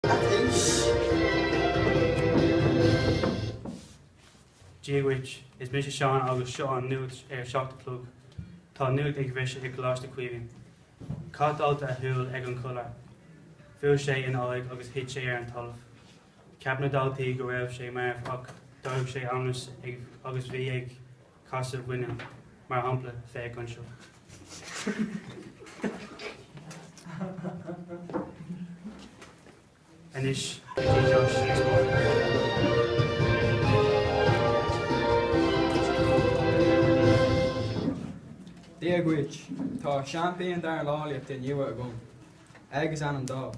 Dia dhuit, is mise Seán agus seo an nuacht ar 7 a chlog. Tá an nuacht ag bhriseadh i gColáiste Chaoimhín. Chaith dalta a shúil ag an chollaire. Bhuail sé ina aghaidh agus thit sé ar an talamh. Cheap na daltaí go raibh sé marbh ach d'éirigh sé aníos agus bhí ag casadh muiníl, mar shampla, féach anseo. Anois go dtí Josh ag Spórt. Dia dhuit. Tá seaimpín dornálaíochta nua agam. Egg is ainm dó.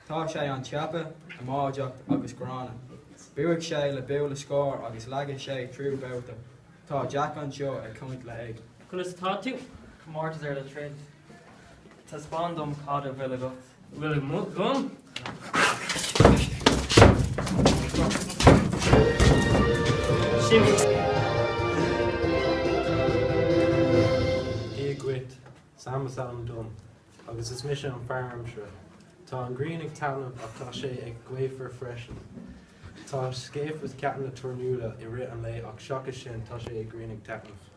Tá sé an-tapa, amaideach agus gránna. Bhuaigh sé le buille scóir agus leag sé triúr babhta. Tá Jack anseo ag caint le Egg. Conas atá tú? Comórtas ar le troid. Taispeáin dom cad a bhfuil agat. Bhfuil agam? Sin. Dia dhuit, Sam is ainm dom, agus is mise an fear aimsire. Tá an ghrian ag taitneamh ach tá sé ag gaofar freisin. Tá scaife ceathanna toirniúla i rith an lae ach seachas sin tá sé ag grian ag taitneamh.